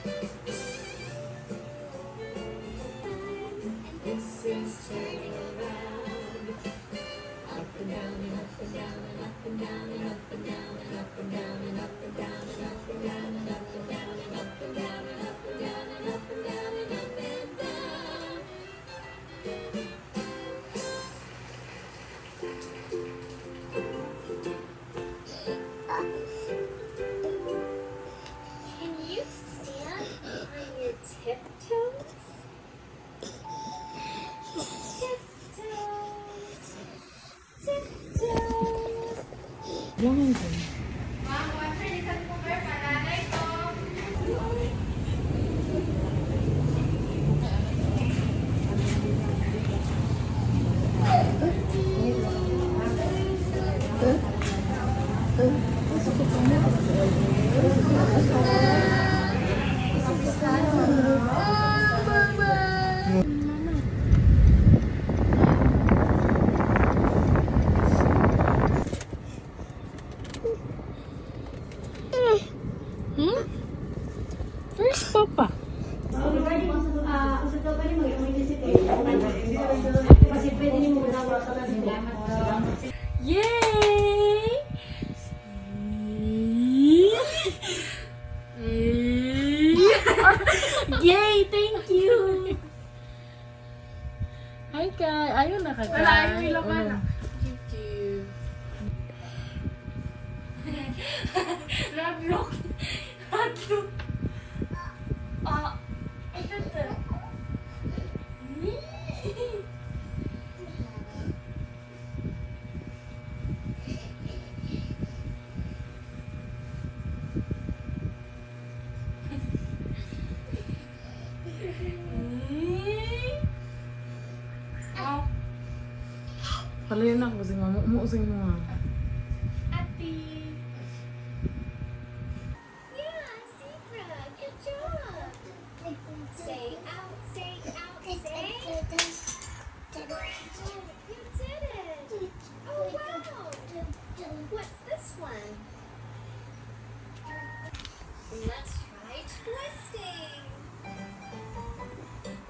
And this is turning around. Up and down and up and down and up and down and up and down and up and down and up and down and up and down and up and down and up and down and up and down and up and down and up and down. Can you stand on your tiptoes? Tiptoes. Tiptoes. Langan ko. Hmm? Where's Papa? Yay! Yay! Thank you! Hi, Kai. Ayaw na ka, Kai. Wala, ayaw ilaban. Oh. Thank you. Radlock. Radlock. Ah, ito to. Oh, Palayo na ako kasi mamuusay mo ah. ate. Yeah, zebra. Good job. Say out, say out, say. Oh, you did it. Oh, wow. What's this one? Let's try twisting.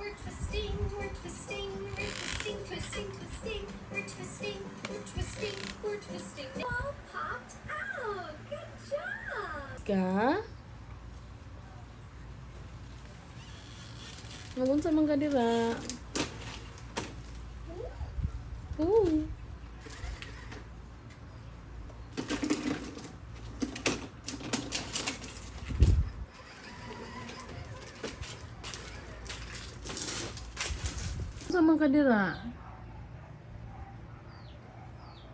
We're twisting, we're twisting, we're twisting, twisting, twisting. We're twisting, we're twisting, we're twisting. All popped out. Good job. Ka? Magunsa man ka dira. Oo. Unsa man ka dira?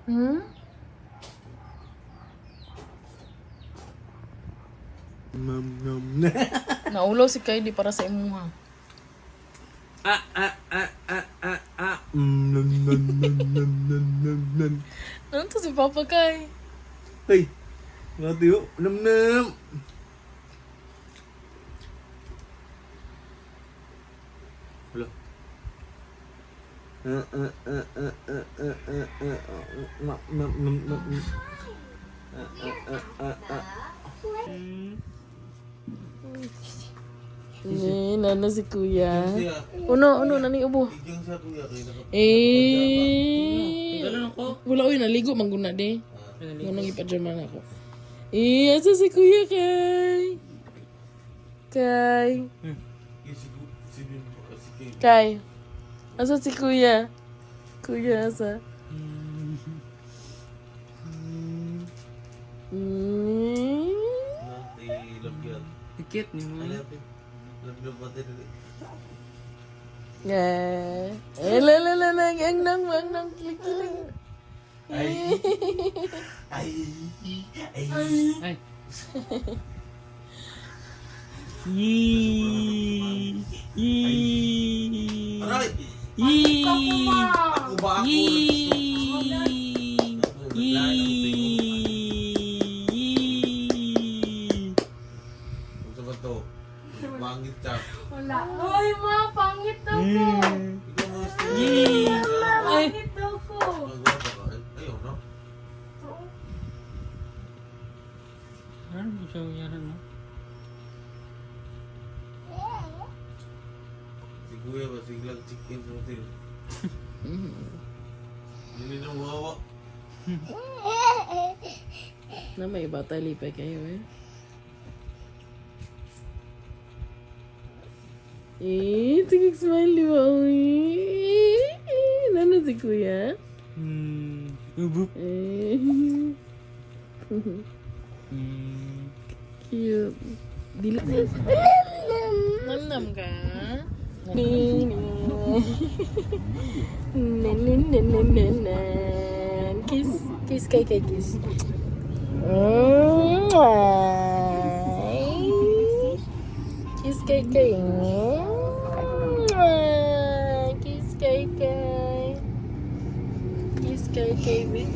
Hmm? Nom nom. Naulo si Kylie para sa imuha. Ah ah ah ah ah ah. Mm, nom nom nom nom nom nom nom. Ano si Papa Kay? Hey. Nga tiyo. Nom nom. Wala. Ah ah ah ah ah ah ah ah ah. Nom nom nom nom. Ah ah ah ah ah. Eh, nana si Kuya. Siya. Uno, uno, nani ubo. Igyang siya kuya kay naka. Eh. Wala oy naligo man guna de. Ngunang ipajaman ako. Eh, asa si Kuya Kay? Kay. Kay. Asa si Kuya? Kuya asa? Cute ni mo. Yeah. Eh, la la la la, ang nang ang nang kilig-kilig. Ay. Ay. Ay. Yee. Yee. Aray! Yee. Ako ba ako? Yee. Yee. Ano ba to? Pangit ka. Wala. Uy, ma, pangit daw ko. Ikaw mo gusto. Yee. Ay. Pangit daw ko. Magwapa ka. Ay, Ayaw, no? Ano siya nangyari, no? Kuya ba siglag chicken sa hotel. Hindi na wawa. Na may bata lipay kayo eh. Eh, sige smile di ba? Eh, nano si kuya? Ubup. Eh, cute. Dila. Nam-nam ka? Nan. Kiss. Kiss kay kay kiss. Kiss kay kay. Kiss kay kay. Kiss kay kay. Baby.